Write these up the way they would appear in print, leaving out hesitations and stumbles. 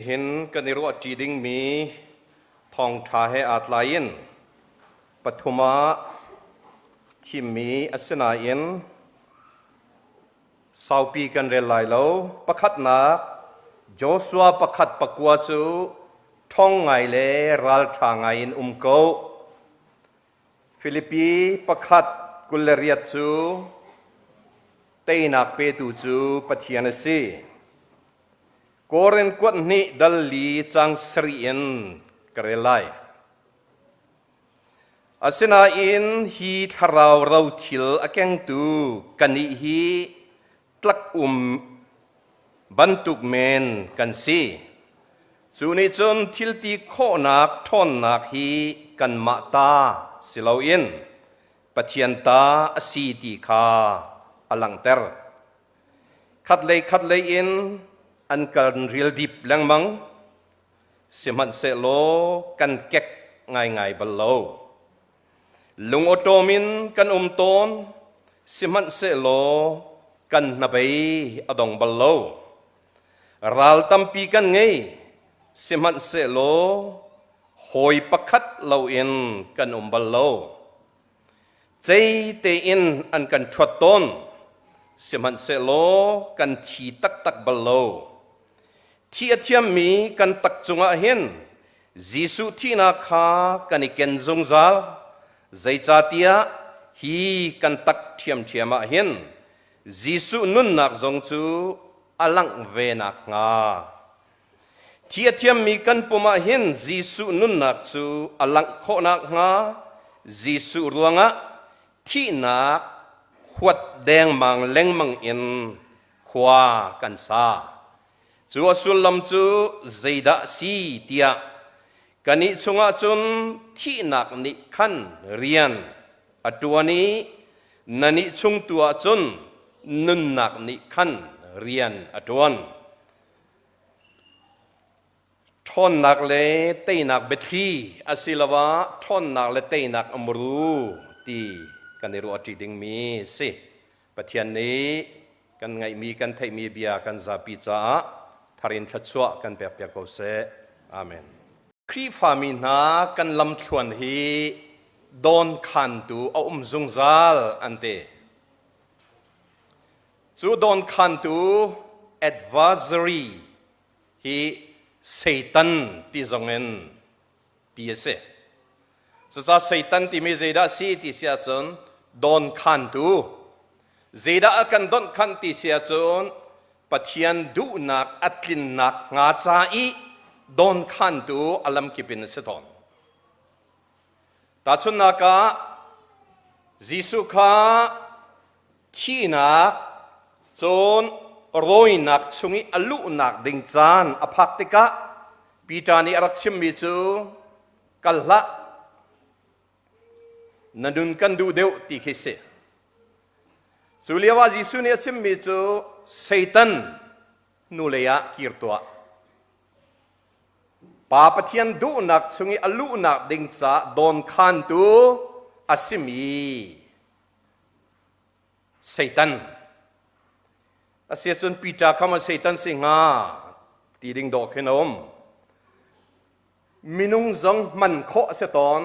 Hin kan i ruahṭi dingmi thawngṭha he aa tlaiin pathum ah thimmi a si nain saupi kan rel lai lo. Pakhatnak, Joshua pakhat pakua cu ṭhawng ngai le ralṭha ngai in um ko. Filipi pakhat 28 cu teinak petu cu Pathian a si. Korin kuat hnih dal li cang sarih in ka rel lai. Asinain hi thlarau rothil a kengtu kannih hi tlak um bantuk men kan si. Cu nih cun thilti khawhnak ṭhawnnak hi kanmah ta si loin Pathian ta a si ti kha a langhter. Khatlei khatlei in an kan rildip lengmang, sihmanhsehlaw kan kek ngaingai bal lo. Lungawṭawm in kan um tawn, sihmanhsehlaw kan hnabei a dong bal lo. Ral tampi kan ngei, sihmanhsehlaw hawi pakhat loin kan um bal lo. Cei tein an kan ṭhuat tawn, sihmanhsehlaw kan thi taktak bal lo. Thi a thiammi kan tak cungah hin Jesuh thihnak kha kan i ken zungzal, zeicahtiah hi kan tak ṭhiamṭhiam ah hin Jesuh nunnak zong cu a langh ve nakhnga. Thi a thiammi kan pum ah hin Jesuh nunnak cu a langh khawh nakhnga Jesuh ruangah thihnak huat dengmang lengmang in khua kan sa. Cu a sullam cu zeidah si tiah kannih chungah cun thihnak nih khan rian a ṭuan i nanih chung tu ah cun nunnak nih khan rian a ṭuan. Ṭhawnnak le teinak biathli asiloah ṭhawnnak le teinak a muru ti kan i ruahṭi dingmi si. Pathian nih kan ngaihmi kan theihmi bia kan zapi caah thar in thluachuah kan pekpiak ko seh. Amen. Khrihfami hna kan lamthluan hi dawnkhantu a um zungzal an ti. Cu dawnkhantu advisory hi Satan ti zongin ti a si. Cucaah Satan timi zeidah a si ti si ahcun dawnkhantu. Zeidah a kan donhkhanh ti si ahcun Pathian duhnak a tlinnak hnga ca i dawnkhantu a lamkip in a si tawn. Tahchunhnak ah Jesuh kha Thihnak, cun rawinak chung i a luhnak ding caan a phak tikah Peter nih a rak chimmi cu kal hlah, na nun kan duh deuh ti khi si. Cu lioah Jesuh nih a chimmi cu Satan hnulei ah kir tuah. Pa Pathian duhnak chung i a luhnak ding caah dawnkhantu a simi Satan. Asiahcun Peter kha maw Satan si hnga ti ding dawh khin a um. Minung zong hman khawh a si tawn,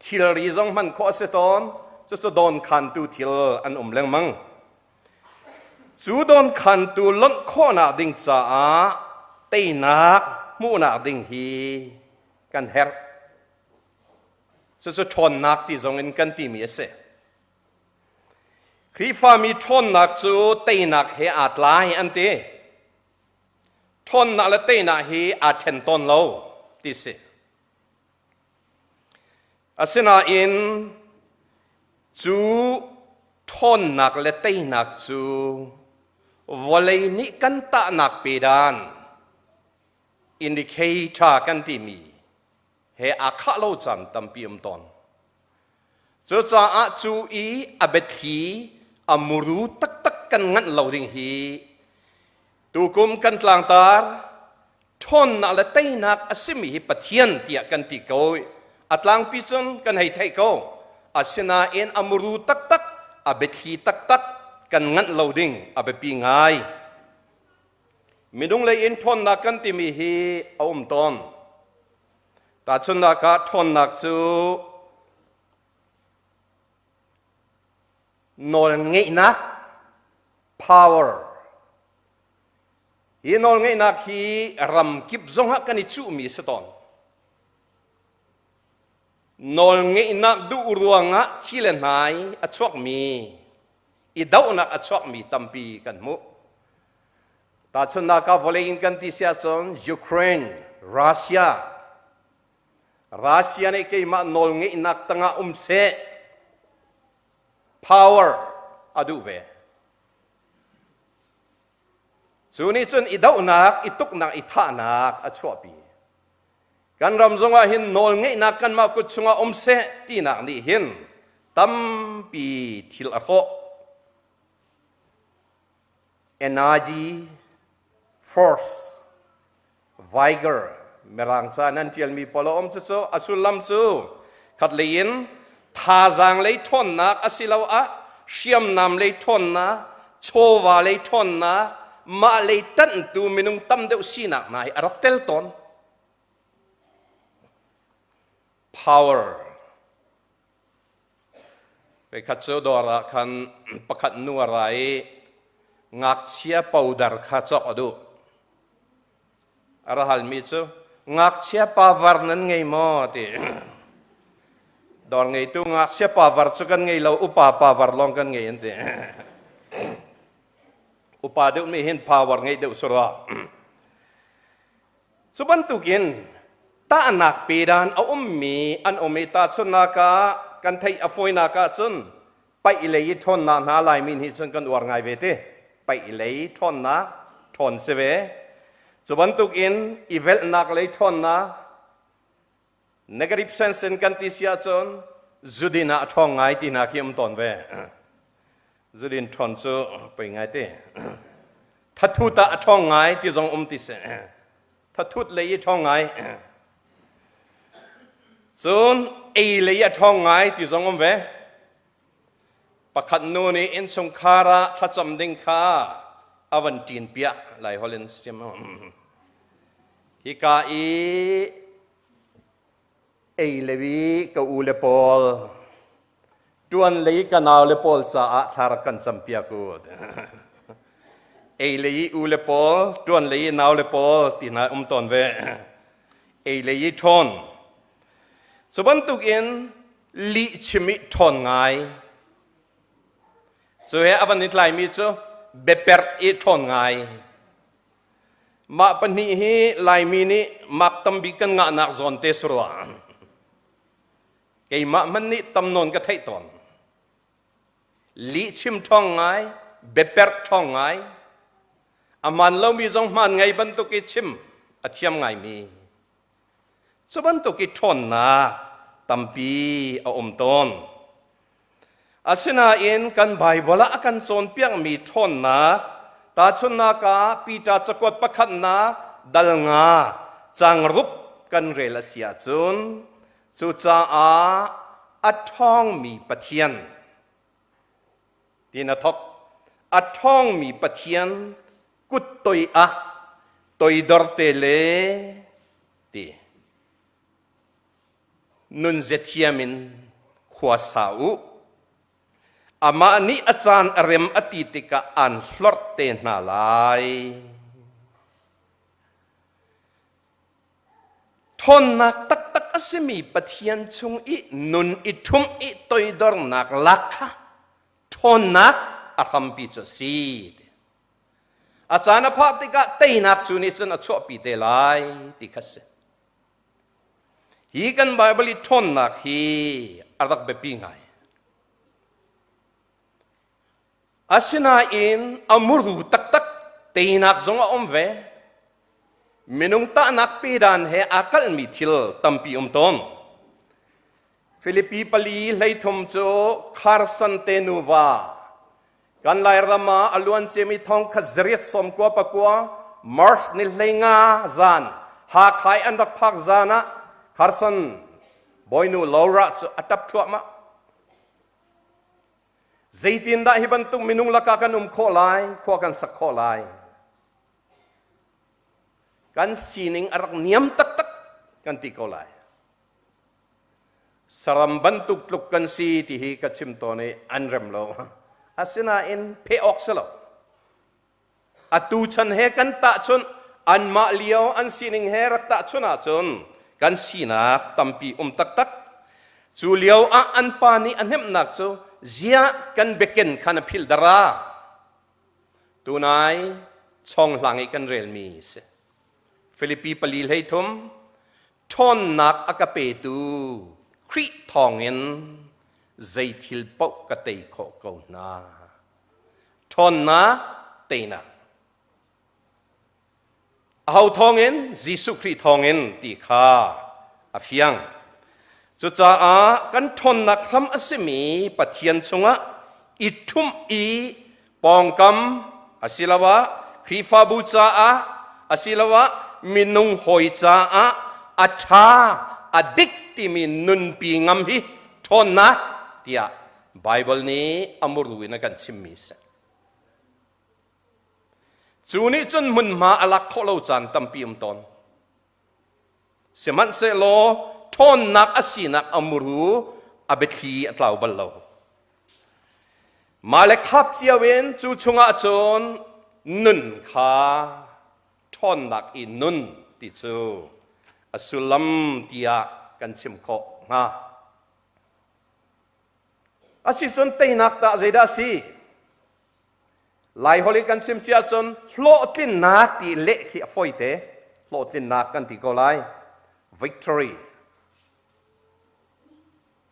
thilri zong hman khawh a si tawn, cucu dawnkhantu thil an um lengmang. Cu dawnkhantu lonh khawhnak ding caah teinak hmuhnak ding hi kan herh. Cucu ṭhawnnak ti zong in kan timi a si. Khrihfami ṭhawnnak cu teinak he aa tlai an ti. Ṭhawnnak le teinak hi aa ṭhen tawn lo ti si. Asinain cu ṭhawnnak le teinak cu vawlei nih kan tahnak pedan indicator kan timi he aa khah lo caan tampi um tawn. Cucaah cu i a biathli a muru taktak kan nganh lo ding hi tukum kan tlangtar ṭhawnnak le teinak a simi hi Pathian tiah kan ti ko. A tlangpi cun kan hei theih ko. Asinain a muru taktak, a biathli taktak kan nganh lo ding a biapi ngai. Minung lei in ṭhawnnak kan timi hi a um tawn. Tahchunhnak ah ṭhawnnak cu nawlngeihnak power hi nawlngeihnak hi ramkip zongah kan i cuhmi a si tawn. Nawlngeihnak duh ruangah thi le hnai a chuakmi i dohnak a chuakmi tampi kan hmuh. Tahchunhnak ah vawlei in kan ti si ahcun Ukraine, Russia, Russia nih keimah nawlngeihnak tangah um seh power a duh ve. Cu nih cun i dohnak, i tuknak, i thahnak a chuahpi. Kan ram zongah hin nawlngeihnak kanmah kut chungah um seh tinak nih hin tampi thil a hrawh. Energy, force, vigor Mirang ca nan ṭialmi pawl a um cucu a sullam cu khatlei in thazaang lei ṭhawnnak asiloah hriamnam lei ṭhawnnak, chawva lei ṭhawnnak, mah lei ṭanhtu minung tam deuh sinak hna hi a rak tel tawn. Power Voikhat cu dawr ah khan pakhat nu a ra i ngakchia powder kha cawk a duh. A ra halmi cu ngakchia pavar nan ngei maw ti. Dawr ngeitu ngakchia pavar cu kan ngei lo, upa pavar lawng kan ngei an ti. Upa deuh nih hin power ngeih deuh surah. Cu bantukin tahnak pedan a ummi an um i tahchunhnak ah kan theih a fawinak ahcun paih lei i ṭhawnnak hna Laimi nih cun kan uar ngai ve ti. Paih lei ṭhawnnak ṭhawn si ve. Cu bantukin i velhnak lei ṭhawnnak negative sense in kan ti si ahcun zudin ah a ṭhawng ngai ti hna khi um tawn ve. Zudin ṭhawn cu poi ngai te. Thathut ah a ṭhawng ngai ti zong um ti si. Thathut lei i ṭhawng ngai. Cun ei lei a ṭhawng ngai ti zong um ve. Pakhat nu nih innchungkhar ah thlacam ding kha a van ṭin piah Lai holh in chim. Hika i ei le i ka u le pawl ṭuan lei ka nau le pawl caah thla rak kan campiak u. Ei lei i u le pawl, ṭuan lei i nau le pawl ti hna um tawn ve. Ei lei i ṭhawn. Cu bantukin lih chim i ṭhawn ngai. Cu he a van i tlaimi cu biaperh i ṭhawn ngai. Mah pahnih hi Laimi nih mak tambik kan ngahnak zawn te si rua. Keimah hmanh nih tam nawn ka theih tawn. Lihchim ṭhawng ngai, biaperh ṭhawng ngai, a man lomi zong hmaan ngei bantuk i chim a thiam ngaimi. Cu bantuk i ṭhawnnak tampi a um tawn. Asinain kan Baibal ah a kan cawnpiakmi ṭhawnnak, tahchunhnak ah Peter cakuat pakhatnak dal nga cang ruk kan rel a si ahcun cucaah a ṭhawngmi Pathian tiin a thawk. A ṭhawngmi Pathian kut toi ah toidor te le ti nunzia thiam in khua sa u. Amah nih a caan a rem a ti tikah aan hlorh te hna lai. Ṭhawnnak taktak a simi Pathian chung i nun i ṭhumh i toidornak lak kha ṭhawnnak a hrampi cu a si. A caan a phah tikah teinak cu nih cun a chuahpi te lai ti kha si. Hi kan Baibal i ṭhawnnak hi a rak biapi ngai. Asinain a muru taktak teinak zong a um ve. Minung tahnak pedan he aa kalhmi thil tampi um tawn. Filipi pali 13 cu Carson te nuva kan Lairam ah a luan ciami 1999 March ni 15 zan Hakha i an rak phak zan ah Carson bawinu Laura cu a ṭap thluahmah. Zeitindah hi bantuk minung lakah kan um khawh lai, khua kan sak khawh lai? Kan sining a rak niam taktak kan ti ko lai. Saram bantuk tluk kan si ti hi ka chim tawn i an rem lo. Asinain pheh awk si lo. Atu chan he kan tahchunh anmah lio an sining he rak tahchunh ahcun kan sinak tampi um taktak. Cu lio ah an pa nih a hnemhnak cu ziah kan biaken kha na philh dara. Tunai chonghlang i kan relmi si. Filipi 4:13 ṭhawnnak a ka petu Khrih thawngin zei thil paoh ka tei khawh ko hna. Ṭhawnnak teinak. Aho thawngin? Jesuh Khrih thawngin ti kha a fiang. Cucaah kan ṭhawnnak hram a simi Pathian chungah i ṭhumh i pawngkam asiloah Khrihfabu caah asiloah minung hawi caah a ṭha a dik timi nunpi ngam hi ṭhawnnak tiah Baibal nih a muru in a kan chimmi a si. Cu nih cun hmunhma a lak khawh lo caan tampi um tawn. Sihmanhsehlaw ṭhawnnak a sinak a muru a biathli a tlau bal lo. Mah le khap cio in cu chungah cun nun kha ṭhawnnak i nun ti cu a sullam tiah kan chim khawh hnga. Asicun teinak tah zeidah a si? Laiholh i kan chim si ahcun hlawhtlinnak ti leh khi a fawite. Hlawhtlinnak kan ti ko lai. Victory.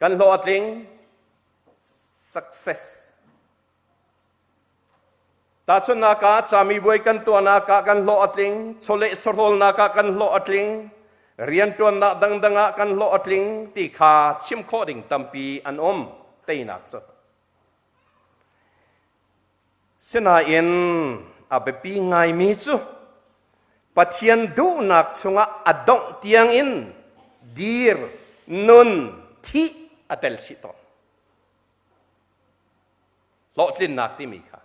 Kan hlawh a tling. Success. Tahchunhnak ah camibuai kan tuahnak ah kan hlawh a tling, chawleh sawhrawlnak ah kan hlawh a tling, rianṭuannak dangdang ah kan hlawh a tling ti kha chim khawh ding tampi an um teinak cu. Sinain a biapi ngaimi cu Pathian duhnak chungah a dongh tiangin dir, nun, thih a tel chih tawn. Hlawhtlinnak timi kha.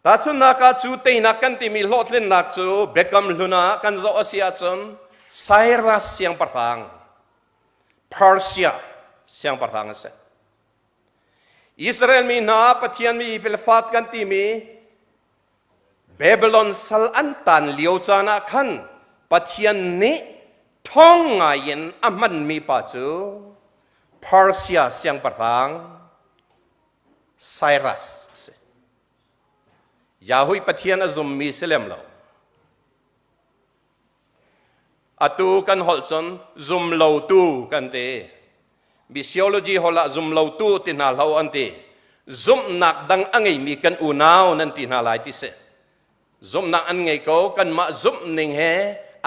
Tahchunhnak ah cu teinak kan timi hlawhtlinnak cu Biakam Hlun ah kan zoh a si ahcun Cyrus siangpahrang Persia siangpahrang a si. Israel mi hna Pathian mi filfat kan timi Babylon sal an tan lio caan ah khan Pathian nih ṭhawng ngaiin a hmanmi pa cu Persia siangpahrang Cyrus a si. Yahweh Pathian a zummi si lem lo. Atu kan holh cun zumlotu kan ti. Missiology holh ah zumlotu ti hna hlo an ti. Zumhnak dang a ngeimi kan unau nan ti hna lai ti si. Zumhnak an ngei ko, kanmah zumhning he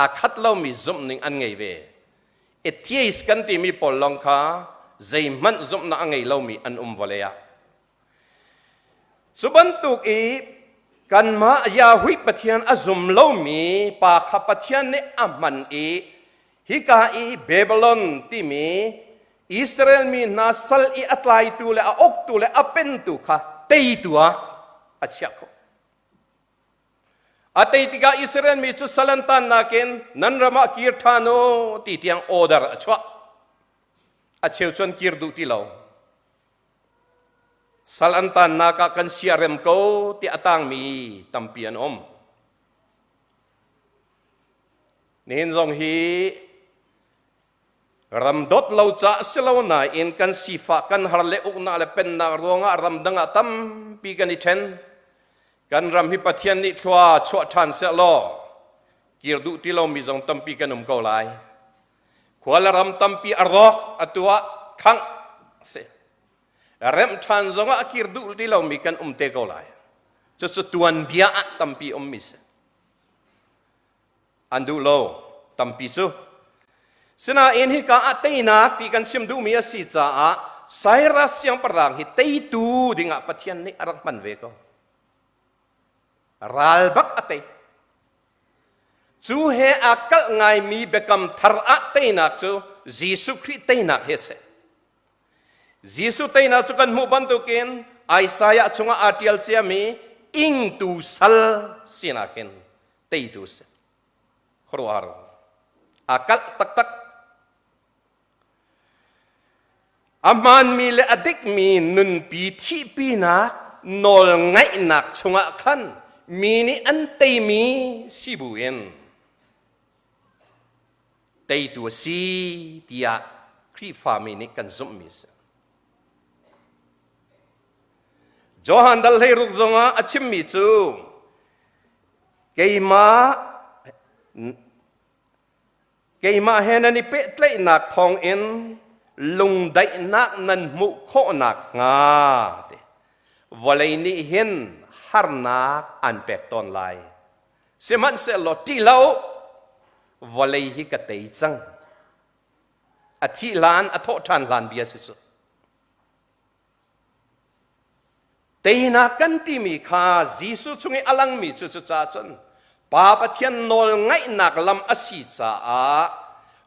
aa khat lomi zumhning an ngei ve. Atheist kan timi pawl lawng kha zeihmanh zumhnak a ngei lomi an um vawlei ah. Cu bantuk i kanmah Yahweh Pathian a zum lomi pa kha Pathian nih a hman i hika i Babylon timi Israel mi hna sal i a tlaitu le a uktu le a pentu kha teitu ah a chiah khawh. A tei tikah Israel mi cu sal an tannak in nan ram ah kir ṭhan u ti tiang order a chuah. A cheu cu an kir duh ti lo. Sal an tannak ah kan siarem ko ti a tangmi tampi an um. Nihin zong hi ram dawt lo ca si lo nain kan sifah kan har le uknak le pennak ruangah ramdang ah tampi kan i ṭhen. Kan ram hi Pathian nih thlua chuah ṭhan seh law kir duh ti lomi zong tampi kan um ko lai. Khua le ram tampi a rawk atu ah khangh si. Remh ṭhan zongah a kir duh ti lomi kan um te ko lai. Cucu tuanbia ah tampi ummi si. An duh lo tampi cu. Sinain hika ah teinak ti kan chim duhmi a si caah Cyrus siangpahrang hi teitu dingah Pathian nih a rak hman ve ko. Ral bak a tei. Cu he aa kalh ngaimi biakam thar ah teinak cu Jesuh Khrih teinak hi a si. Jesuh teinak cu kan hmuh bantukin Isaiah chungah aa ṭial ciami ingtu sal sinak in. Teitu a si. Khuaruahhar. Aa kalh taktak. A hmaanmi le a dikmi nunpi thihpinak nawlngaihnak chungah khan mi nih an teimi si buin teitu a si tiah Khrihfami nih kan zumhmi a si. Johan dal 16 zongah a chimmi cu keimah Keimah he nan i pehtlaihnak thawngin lungdaihnak nan hmuh khawh nakhnga ti vawlei nih hin harnak an pek tawn lai. Sihmanhsehlaw ṭih hlah u, vawlei hi ka tei cang. A thih hlan, a thawh ṭhan hlan bia si cu. Teinak kan timi kha Jesuh chung i a langmi cu cucaah cun Pa Pathian nawl ngaihnak lam a si caah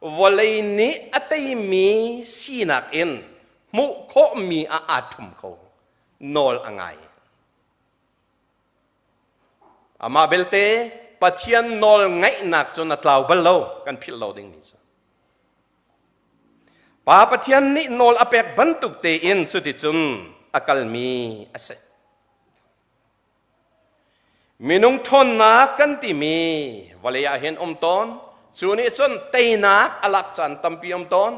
vawlei nih a teimi sinak in hmuh khawhmi ah aa ṭhum kho nawl a ngai. Amah belte Pathian nawl ngaihnak cu na tlau bal lo kan philh lo dingmi cu. Pa Pathian nih nawl a pek bantuk tein cuticun a kalmi a si. Minung ṭhawnnak kan timi vawlei ah hin um tawn, cu nih cun teinak a lak caan tampi um tawn.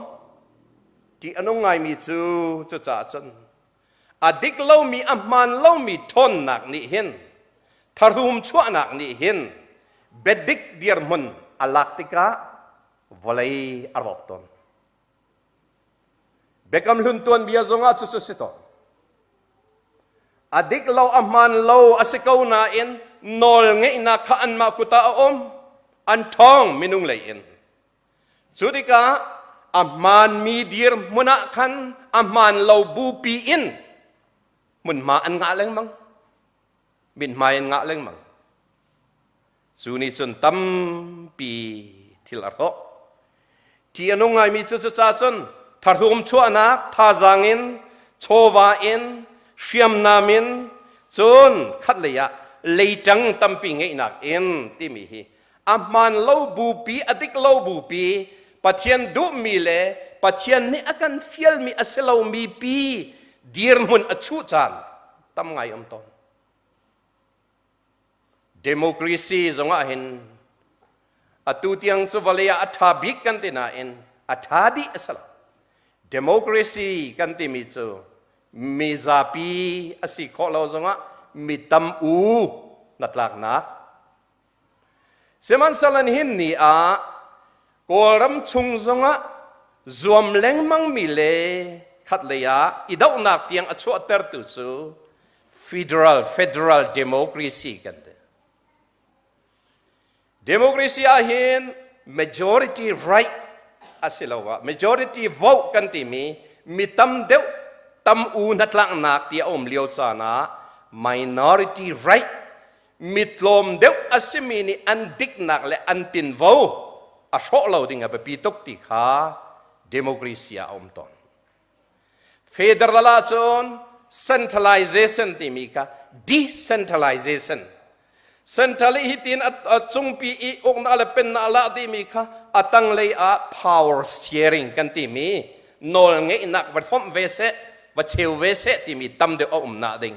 Ṭih a nung ngaimi cu cucaah cun a dik lomi a hmaan lomi ṭhawnnak nih hin tharum chuahnak nih hin biadik dirhmun a lak tikah vawlei a rawk tawn. Biakam hlun tuanbia zongah cucu si tawn. A dik lo, a hmaan lo a si ko nain nawl ngeihnak kha anmah kut ah a um. An ṭhawng minung lei in. Cu tikah a hmaanmi dirhmun ah khan a hmaan lo bupi in hmunhma an ngah lengmang. Mithmai an ngah lengmang. Cu nih cun tampi thil a hrawh. Ṭih a nung ngaimi cu cucaah cun thahlum chuahnak thazaang in, chawva in, hriamnam in, cun khatlei ah leiṭang tampi ngeihnak in timi hi a hmaan lo bupi, a dik lo bupi, Pathian duhmi le Pathian nih a kan fialmi a si lomi pi dirhmun a chuh caan tam ngai um tawn. Democracy zongah hin atu tiang cu vawlei ah a ṭha bik kan ti nain a ṭha dih a si lo. Democracy kan timi cu mizapi a si khawh lo zongah mi tam u hnatlaknak. Sihmanhsehlaw nihin ni ah Kawlram chung zongah zuam lengmangmi le khatlei ah i dohnak tiang a chuahtertu cu federal federal democracy kan ti. Democracy ah hin majority right asiloah majority vote kan timi mi tam deuh tam u hnatlaknak ti a um lio caan ah minority right mi tlawm deuh a simi nih an diknak le an tinvo a hrawh lo ding a biapi tuk ti kha democracy ah a um tawn. Federal ahcun centralization timi kha decentralization central i hitin a cungpi i uknak le pennak lah timi kha a tanglei ah power sharing kan timi nawl ngeihnak va hrawmh ve seh va cheu ve seh timi tam deuh a umnak ding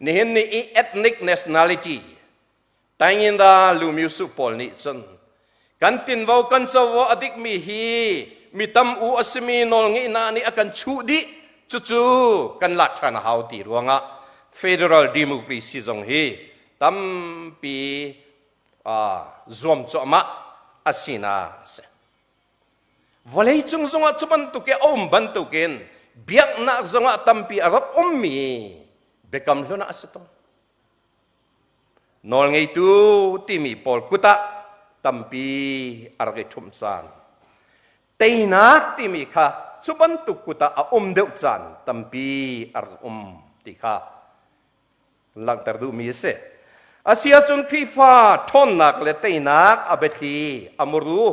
nihin ni i ethnic nationality Tainginda Lumyusu pawl nih cun kan tinvo kan covo a dikmi hi mi tam u a simi nawlngeihnak nih a kan chuh dih cucu kan lak ṭhan a hau ti ruangah federal democracy zong hi tampi zuam cuahmah a sinak a si. Vawleicung zongah cu bantuk i a um bantukin biaknak zongah tampi a rak ummi biakam hlun ah a si tawn. Nawlngeitu timi pawl kut ah tampi a rak i ṭhumh caan. Teinak timi kha cu bantuk kut ah a um deuh caan tampi a rak um ti kha langhter duhmi a si. A si ahcun Khrihfa ṭhawnnak le teinak a biathli a muru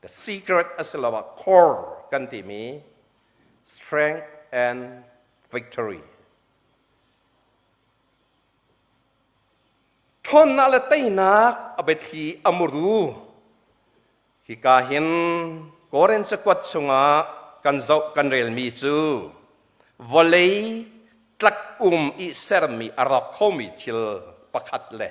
the secret asiloah core kan timi strength and victory. Ṭhawnnak le teinak a biathli a muru. Hika hin Korin cakuat chungah kan zoh kan relmi cu vawlei tlak um i sermi a rawk khomi thil pakhat le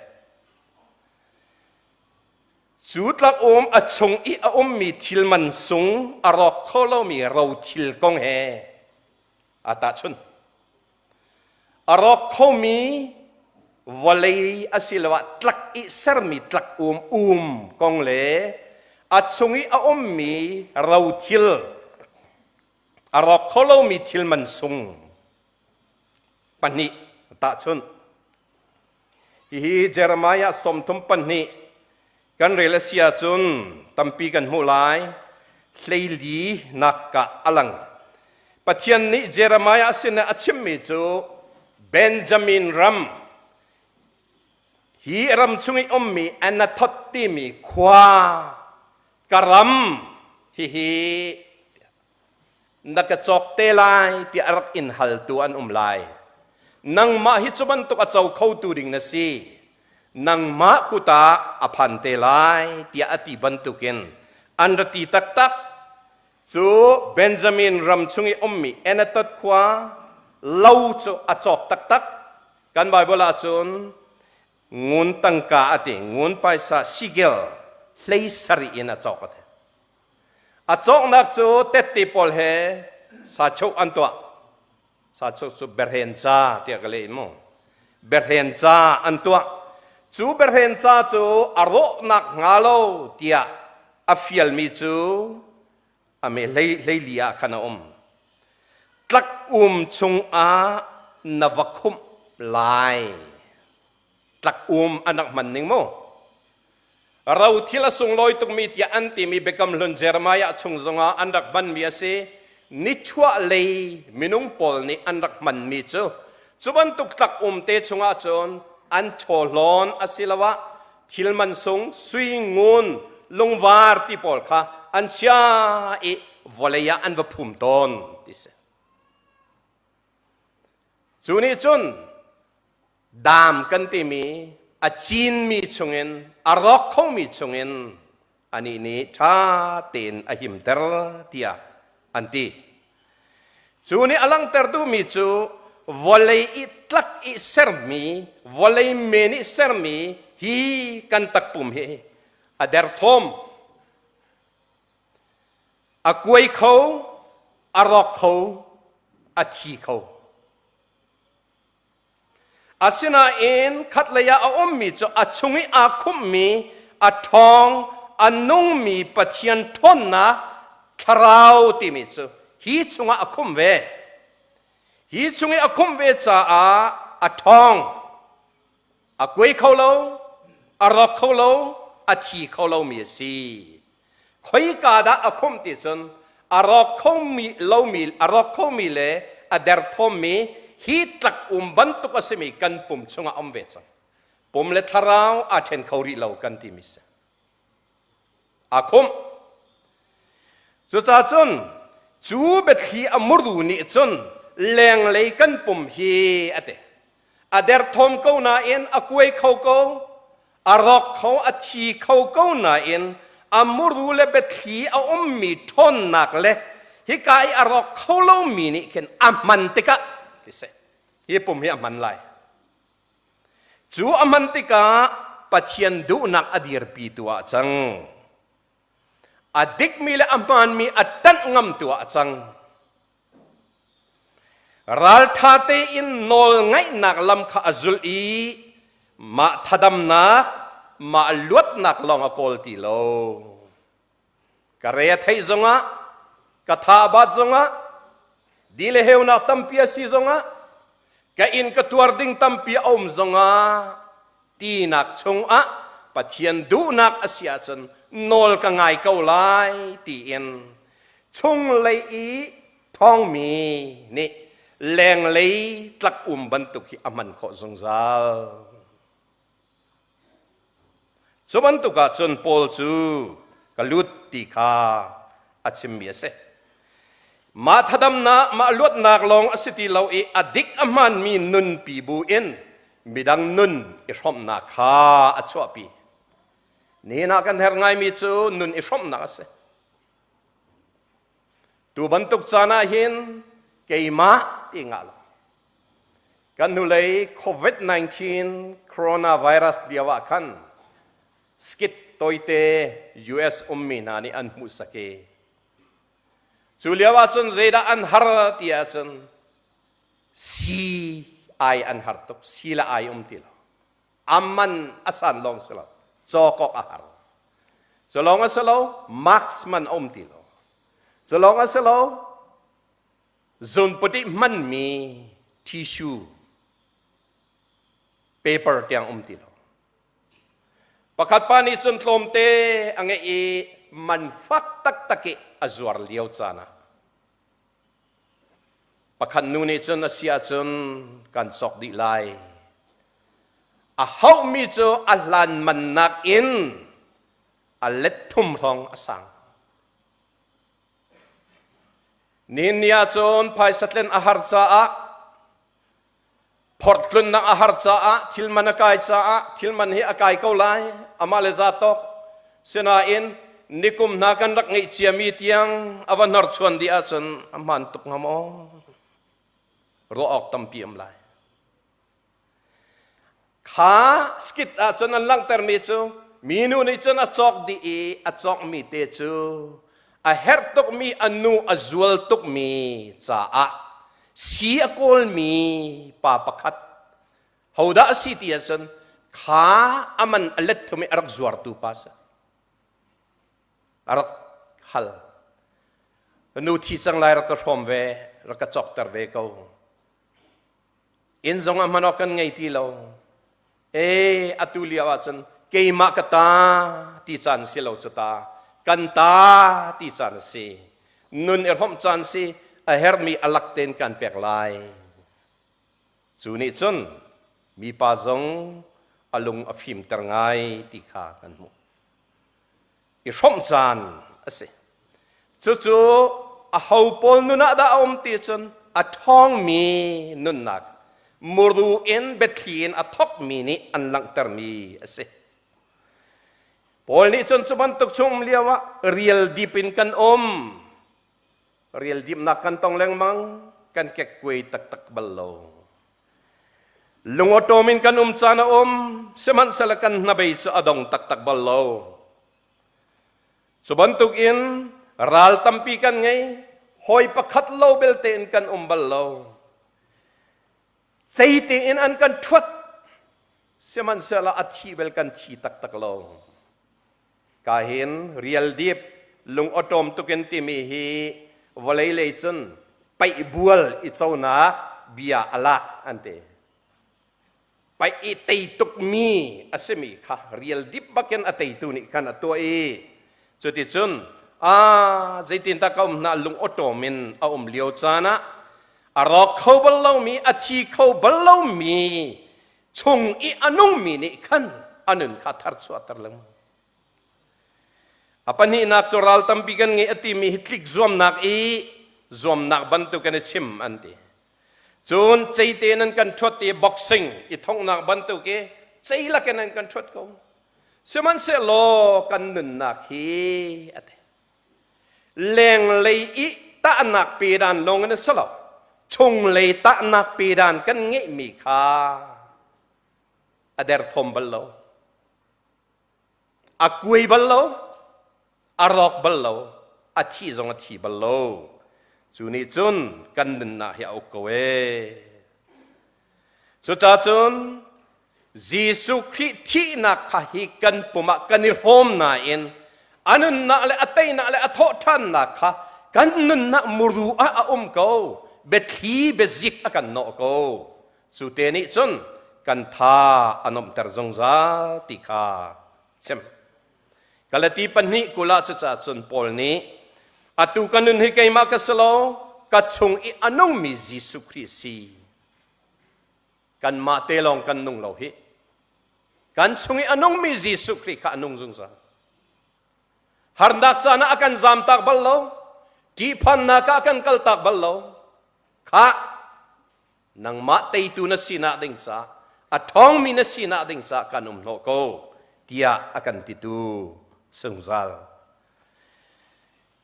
cu tlak um a chung i a ummi thil man sung a rawk kho lomi rothil kong he aa tahchun. A rawk khomi vawlei asiloah tlak i sermi tlak um um kong le a chung i a ummi rothil a rawk kho lomi thil man sung pahnih tahchunh. Hihi Jeremiah 32 kan rel a si ahcun tampi kan hmuh lai. 14 nak ah a lang. Pathian nih Jeremiah sinah a chimmi cu Benjamin ram hi ram chung i ummi Anathoth timi khua ka ram hihi na ka cawk te lai tiah a rak in haltu an um lai. Nangmah hi cu bantuk a co khotu ding na si. Nangmah kut ah a phan te lai tiah a ti bantukin an ra ti taktak. Cu Benjamin ram chung i ummi Anathoth khua lo cu a cawk taktak. Kan Baibal ahcun ngun tangka a ti, ngun paisa sigel 17 in a cawk a ti. A cawknak cu tette pawl he sachoh an tuah. Sachoh cu berhen ca tiah ka leh mu. Berhen ca an tuah. Cu berhen ca cu a rawhnak hnga lo tiah a fialmi cu a me 14 ah khan a um. Tlak um chungah na va khumh lai. Tlak um an rak hman ning mu. Ro thil a sunglawi tukmi tiah an timi Biakam Hlun Jeremiah chung zongah an rak hmanmi a si. Nichuah lei minung pawl nih an rak hmanmi cu cu bantuk tlak um te chungah cun an chawhlawn asiloah thil mansung sui ngun lungvar ti pawl kha an chia i vawlei ah an va phum tawn ti si. Cu nih cun Dam kan timi a cinmi chungin a rawk khomi chungin anih nih ṭha tein a himter tiah an ti. Cu nih a langhter duhmi cu vawlei i tlak i sermi, vawlei men i sermi hi kan takpum hi a derthawm, a kuai kho, a rawk kho, a thi kho. Asinain khatlei ah a ummi cu a chung i aa khumhmi, a ṭhawng, a nungmi Pathian ṭhawnnak thlarau timi cu hi chungah a khumh ve. Hi chung i a khumh ve caah a ṭhawng, a kuai kho lo, a rawk kho lo, a thi kho lomi a si. Khoika dah a khumh ti cun a rawk khomi lomi a rawk khomi le a derthawmmi hi tlak um bantuk a simi kan pum chungah um ve cang. Pum le thlarau aa ṭhen kho rih lo kan timi si. Aa khumh. Cucaah cun cu biathli a muru nih cun lenglei kan pum hi a ti. A derthawm ko nain a kuai kho ko, a rawk kho, a thi kho ko nain a muru le biathli a ummi ṭhawnnak le hika i a rawk kho lomi nih khin a hman tikah ti seh hi pum hi a hman lai. Cu a hman tikah Pathian duhnak a dirpitu ah cang. A dikmi le a hmaanmi a ṭanh ngamtu ah a cang. Ralṭha tein nawlngaihnak lam kha a zulh i mah thadamnak, mah luatnak lawng a kawl ti lo. Ka re a theih zongah, ka tha a bat zongah, di le heunak tampi a si zongah, ka inn ka tuar ding tampi a um zongah, tinak chungah Pathian duhnak a si ahcun nawl ka ngai ko lai tiin chunglei i ṭhawngmi nih lenglei tlak um bantuk hi a hman khawh zungzal. Cu bantuk ahcun Paul cu ka lut ti kha a chimmi a si. Mah thadamnak, mah luatnak lawng a si ti lo i a dik a hmaanmi nunpi bu in. midang nun i hrawmhnak kha a chuahpi. Nihin ah kan herh ngaimi cu nun i hrawmhnak a si. Tu bantuk caan ah hin keimah ti ngah lo. Kan hnulei COVID-19 coronavirus lio ah khan skit toite US ummi hna nih an hmuhsak i cu lio ah cun zeidah an har ti ahcun si ai an har tuk si le ai um ti lo aman a san lawng si lo cawkawk a har cu lawng a si lo mask man a um ti lo cu lawng a si lo zunput i hmanmi tissue paper tiang um ti lo Pakhat pa nih cun tlawmte a ngeih i man fak taktak i a zuar lio caan ah pakhat nu nih cun a si ahcun kan cawk dih lai. A hauhmi cu a hlan man nakin a let thum hrawng a sang. Nihin ni ahcun phaisa tlen a har caah Phorhtlunnak a har caah thilman a kai caah thilman hi a kai ko lai amah le zatawk sinain nikum hna kan rak ngeih ciami tiang a va hnorchuan dih ahcun a hmaan tuk hnga maw ruah awk tampi um lai kha skit ahcun an langhtermi cu minu nih cun a cawk dih i a cawkmi te cu a herh tukmi a nu a zual tukmi caah si a kawlmi pa pakhat hodah a si ti ahcun kha a man a let thum i a rak zuartu pa si a rak hal nu thi cang lai rak ka hrawm ve rak ka cawkter ve ko inn zong ah hman awk kan ngei ti lo E atu lio ahcun keimah ka ta ti caan si lo cu ta kan ta ti caan a si nun i hrawmh caan si a herhmi a lak tein kan pek lai cu nih cun mipa zong a lung a fimter ngai ti kha kan hmuh i hrawmh caan a si. Cucu a ho pawl nun ah dah a um ti cun a ṭhawngmi nunnak muru in biathli in a thawkmi nih an langhtermi a si. Paul nih cun cu bantuk chung um lio ah rial dip in kan um. Rial dipnak kan tong lengmang, kan kekkuai taktak bal lo. Lungawṭawm in kan um caan a um, sihmanhsehlaw kan hnabei cu a dong taktak bal lo. Cu bantukin ral tampi kan ngei, hawi pakhat lo belte in kan um bal lo. Cei tein an kan ṭhuat, sihmanhsehlaw a thi bel kan thi taktak lo. Ka hin rialdip lungawṭawm tukin timi hi vawlei lei cun paih bual i conak bia a lak an ti. Paih i tei tukmi a simi kha rialdip bakin a teitu nih khan a tuah i cuticun a zeitindah ka um hna lungawṭawm in a um lio caan ah a rawk kho bal lomi a thi kho bal lomi chung i a nungmi nih khan a nun kha tharchuahter lengmang. A pahnihnak cu ral tampi kan ngei a timi hi tlik zuamnak i zuamnak bantuk in a chim an ti. Cun ceite in an kan ṭhuat i boxing i thonghnak bantuk i ceilak in an kan ṭhuat ko. Sihmanhsehlaw kan nunnak hi a ti. Lenglei i tahnak pedan lawng in a si lo. Chunglei tahnak pedan kan ngeihmi kha a derthawm bal lo. A kuai bal lo. A rawk bal lo. A thih zong a thi bal lo. Cu nih cun kan nunnak hi a uk ko ee. Cucacun Jesuh Khrih thihnak kha hi kan pum ah kan i hrawm nain a nunnak le a teinak le a thawhṭhannak kha kan nunnak muru ah a um ko biathli biazik a kan nawh ko cu te nih cun kan tha a nuamhter zungzal ti kha chim Galati 2:20 ah cucaah cun Paul nih atu ka nun hi keimah ka si lo ka chung i a nungmi Jesuh Khrih si Kanmah te lawng kan nung lo hi. Kan chung i a nungmi Jesuh Khrih kha a nung zungzal. Harnak caan ah a kan zamtak bal lo. Ṭihphannak ah a kan kaltak bal lo. Khah, nangmah teitu na sinak ding caah A ṭhawngmi na sinak ding caah kan um hnawh ko tiah a kan titu zungzal.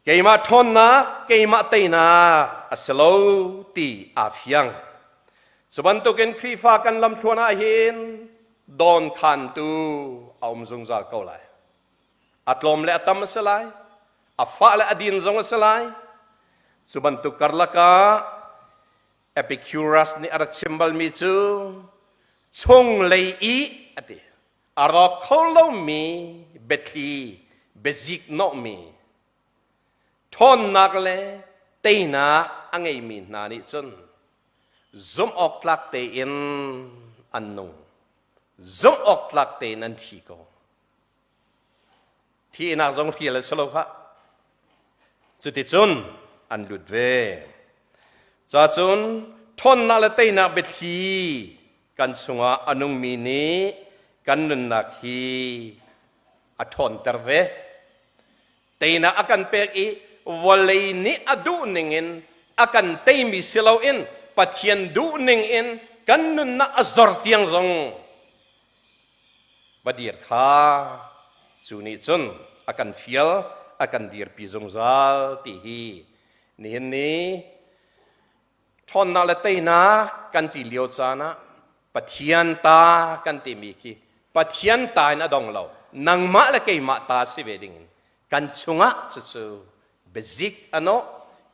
Keimah ṭhawnnak, keimah teinak a si lo ti aa fiang. Cu bantukin Khrihfa kan lamthluan ah hin dawnkhantu a um zungzal ko lai. A tlawm le a tam a si lai, a fah le a din zong a si lai. Cu bantuk karlak ah Epicurus nih a rak chim balmi cu chunglei i a ti. A rawk kho lomi biathli biazik nawhmi ṭhawnnak le teinak a ngeimi hna nih cun zumh awk tlak tein an nung. Zumh awk tlak tein an thi ko. Thihnak zong hrial a si lo khah. Cuticun an lut ve. Cacun ṭhawnnak le teinak biathli kan chungah a nungmi nih kan nunnak hi a ṭhawnter ve. Teinak a kan pek i vawlei nih a duh ningin a kan teimi si loin Pathian duh ningin kan nunnak a zor tiang zong va dir kha cu nih cun a kan fial a kan dirpi zungzal ti hi nihin ni ṭhawnnak le teinak kan ti lio caan ah Pathian ta kan timi khi Pathian ta in a dong lo nangmah le keimah ta si ve ding in kan chungah cucu biazik a nawh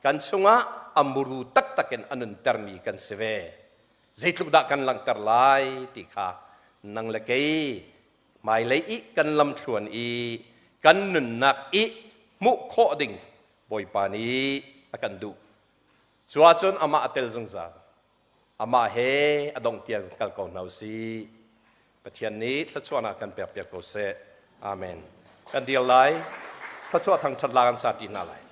kan chungah a muru taktak in a nuntermi kan si ve. Zeitluk dah kan langhter lai ti kha nang le kei hmailei i kan lamthluan i kan nunnak i hmuh khawh ding Bawipa nih a kan duh. Cu ahcun amah a tel zungzal. Amah he a dongh tiang kal ko hna usih. Pathian nih thluachuahnak kan pekpiak ko seh. Amen. Kan dir lai. Thluachuah thangṭhat la kan sa ṭi hna lai.